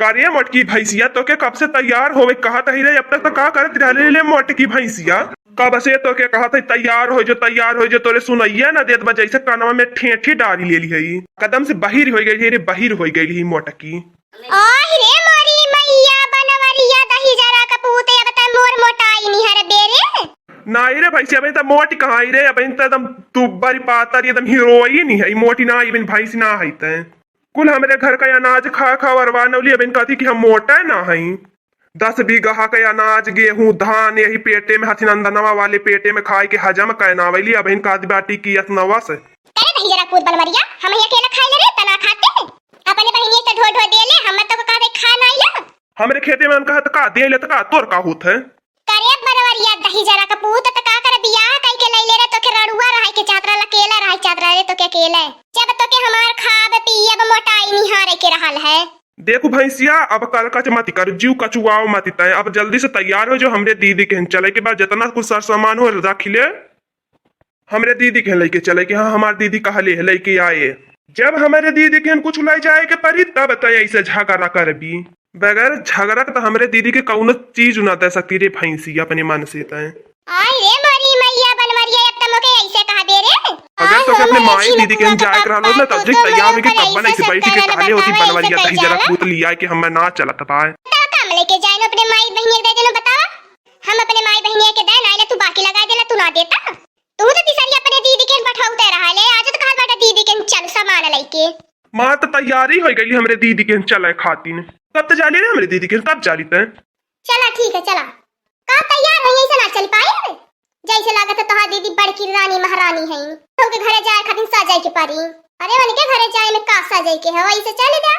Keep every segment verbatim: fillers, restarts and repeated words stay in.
का रे मोटकी भैंसिया, तोके कब से तैयार होवे कहत हई रे, अब तक तो का करत रहले रे मोटकी भैंसिया? कब से तोके कहत हई तैयार होइ जो, तैयार होइ जो, तोरे सुनइया ना देत बा, जैसे कानवा में ठेठी डारी लेली हई। एकदम से बहिर होइ गइली हई रे, बहिर होइ गइली हई मोटकी। आहि रे मोरी मइया बनवरिया दही जरा कपूत, अब त मोर मोटाई निहर बेरे। नाहीं रे भैंसिया, अबहिन त मोटी कहाँ हई रे, अबहिन त एकदम दुब्बरी पातर, एकदम हीरोइन हई, मोटी ना हई, अबहिन भैंस ना हई तैं। कुल हमरे घर का अनाज खा खा अरवा नौली, अबहिन कहती कि हम मोटा ना हई। दस बीघा के अनाज, गेहूं, धान यही पेटे में, हथिनंदनवा वाले पेटे में खाए के हजम कै ना अवैली, अबहिन कहत बाटी कि असनवा से। करे दही जरा कूद बनवरिया, हम ही अकेला खाए ले रे, तना खाते। अपने बहिनिया से ढो ढो दे ले, हम तो कहते खा नाई ला। हमरे खेते में अन कहत का दे ले त का, तोर का होत है? करे बनवरिया दही जरा कपूत, त का कर बियाह कई के लैले रे, तोके रड़ुआ रहे के चाहत रहल, अकेला रहे चाहत रहल रे, तोके अकेले। जब तोके हमार खाब पीब मोटाई निहारे के रहल है। देखू भैंसिया, अब कलकच मत कर, जीव कचुआव मत तय, अब जल्दी से तैयार होइ जो, हमरे दीदी के हिन चले के बाद जितना कुछ सर सामान हो रख ले, हमरे दीदी के हिन लइके चले के, हाँ, हमार दीदी कहले है लइके आए। जब हमरे दीदी के हिन कुछ लै जाए के परी, तब तय ऐसे झगड़ा करबी। बगैर झगड़ा के त हमरे दीदी के कउनो चीज ना दे सकती रे भैंसी, अपने मन से तय। आई रे मोरी मइया बनवरिया, अब त मोके ऐसे कहबे रे। अगर आय तोके हो अपने मोरे माई दीदी के हिन जाए के रहल होत ना, तब तैयार होके तब बना के बैठ के कहले होती बनवरिया दही जरा कूद लिया कि हमें ना चलत बा। त का हम लेके जाए अपने माई बहिनिया के दे देनो बतावा? हम अपने माई बहिनिया के दे ना आइला, तू बाकी लगा देला, तू ना देता। तू तो तिसरी अपने दीदी के पठौते रहा ले, आज तो कहत बाटा दीदी के चल सामान लइके। माँ तो तैयारी होइ गइली हमरे दीदी के चले खातिर। कब तो जाली रे हमरे दीदी के, कब जाली तय? चला ठीक है, चला। का तैयार होइ ऐसे ना चल पाए? जैसे लागत है तोहार दीदी बड़की रानी महारानी है। तो के घरे जाए खातिर सजाए के परी। अरे उनके घरे जाए में का सजाए के है, वैसे चल जा।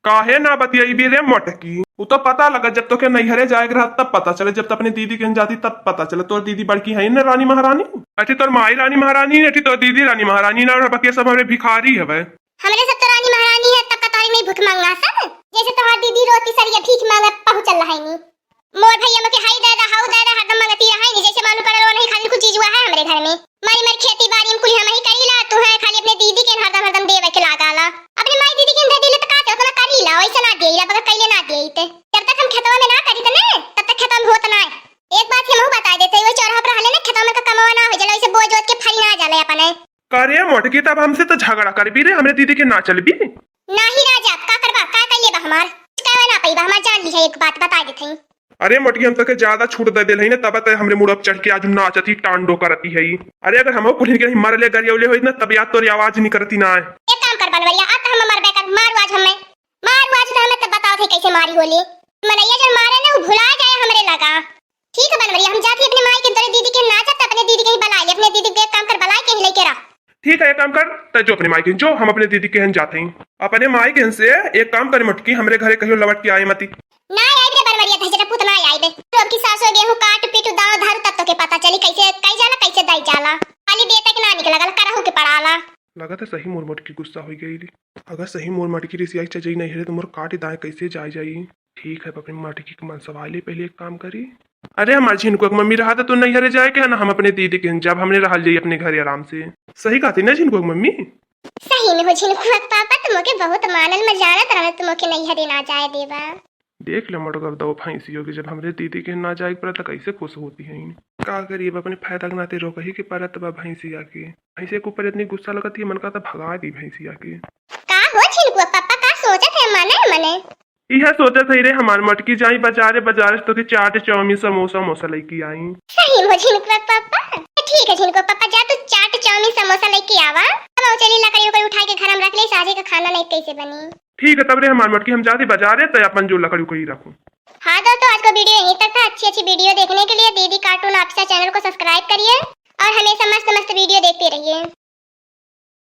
काहे ना बतियाइबी रे मोटकी? उ तो पता लगा जब तोके नैहरे जाए के रहत तब पता चले, जब तो अपने दीदी के जाती तब पता चले। तोर दीदी बड़की है ना रानी महारानी, अथी तोर माई रानी महारानी, अथी तोर दीदी रानी महारानी ना, और बाकी सब हमरे भिखारी हवे। हमरे सब तो रानी महारानी है, तब का तोहरी नहीं भूख मांगा सब? जैसे तोहार दीदी रोती सरिया भीख मांगे पहुँचल रहे नी। मोर भैया मोके हाई दे दा, हाउ दे दा, हरदम मांगती रहे नी, जैसे मालूम पड़ल वो नहीं खाली कुछ चीज हुआ है हमरे घर में। मारी मारी खेती बारी में कुल हम ही करीला, तू है खाली अपने दीदी के हरदम हरदम देवे के लागाला। अपने माई दीदी के दे दिले त का ते उतना करीला, वैसे ना देला, बगैर कैले ना देई ते। जब तक हम खेतवा में ना करी त ने, तब तक खेतवा में होत ना है। एक बात हम बता देते, वो चौराहा पर रहले ना, खेतवा में का कमवा ना हो जाला, वैसे बोझ जोत के फरी ना जाला अपने। का रे मोटकी, तब हमसे तो झगड़ा करबी रे, हमरे दीदी के ना चलबी? नाही राजा, का करबा, का कइले बा हमार? कुछ कहवे ना पइबा, हमार जान ली है, एक बात बता देत हई। अरे मोटकी, हम तोके ज्यादा छूट दे देल हई ना, तब तय हमरे मुड़प चढ़ के आज नाचती टांडो करती है। अरे अगर हम कुल्हिन के नहीं मरले गरियौले होइत ना, तब याद तोरी आवाज नहीं करती ना। एक काम कर बनवरिया, आज तो हम मरबे कर, मारू आज हमें, मारू आज तो हमें तब बताओ थे कैसे मारी होली। मनैया जब मारे ना, वो भुला जाए हमरे लगा। ठीक है बनवरिया, हम जाती अपने माई के, तोरे दीदी के ना जात, अपने दीदी के ही बला ले, अपने दीदी के एक काम कर, बला के ही लेके रह। ठीक है, एक काम कर, त जो अपने माई के जो, हम अपने दीदी के हन जाते हैं। अपने माई के हन से एक काम करे मोटकी, हमरे घरे कहियो लवट के आए मती। ना आइब रे बनवरिया, दहिजरा पूत ना आइब। तो अब की सासो गेहूं काट पीट दाव धर तब तोके पता चली कैसे कई जाला, कैसे दाई जाला। खाली देता के ना निकला गल, करहु के पड़ाला। लगत है सही मोर मोटकी गुस्सा होई गई। अगर सही मोर मोटकी रिसियाई चजई नहीं है तो मोर काटी दाएं कैसे जाए जाई। ठीक है, अपनी मोटकी के मन सवाले पहले एक काम करी। अरे हमार झिनकुआ के मम्मी, रहा तो तू नैहरे जाए के है ना, हम अपने दीदी के हन जाब, हमने रहल जाई अपने घरे आराम से। सही कहती ना झिनकुआ के मम्मी? सही में हो झिनकुआ के पापा, तुमके बहुत मानल में जानत रहे, तुमके नैहरे ना जाए देबा। देख ले मोटका दो भैंसियों के, जब हमरे दीदी के ना जाए के पड़ा तो कैसे खुश होती हैं। का करी, अब अपने फायदा के नाते रोकही के पड़त बा भैंसिया के। भैंसिया के ऊपर इतनी गुस्सा लगत है, मन करता भगा दी भैंसिया के। का हो झिनकुआ पापा, का सोचत है मने मने? इहे सोचत हई रे हमार मोटकी, जाई बाजारे, बाजारे से तोके चाट, चाउमीन, समोसा, उमोसा लइके आई। सही में झिनकुआ पापा? ठीक है झिनकुआ पापा, जा तू चाट, चाउमीन, समोसा लइके आवा। अब आओ चली लकड़ी उकड़ी उठाए के घर में रख ले, साझे का खाना नहीं कैसे बनी। ठीक है तब रे हमार मोटकी, हम जाती बाजारे, तो अपन जो लकड़ी उकड़ी रखूं। हाँ दोस्तों, आज का वीडियो यहीं तक था। अच्छी अच्छी वीडियो देखने के लिए दीदी कार्टून ऑफिशियल चैनल को सब्सक्राइब करिए और हमेशा मस्त मस्त वीडियो देखते रहिए।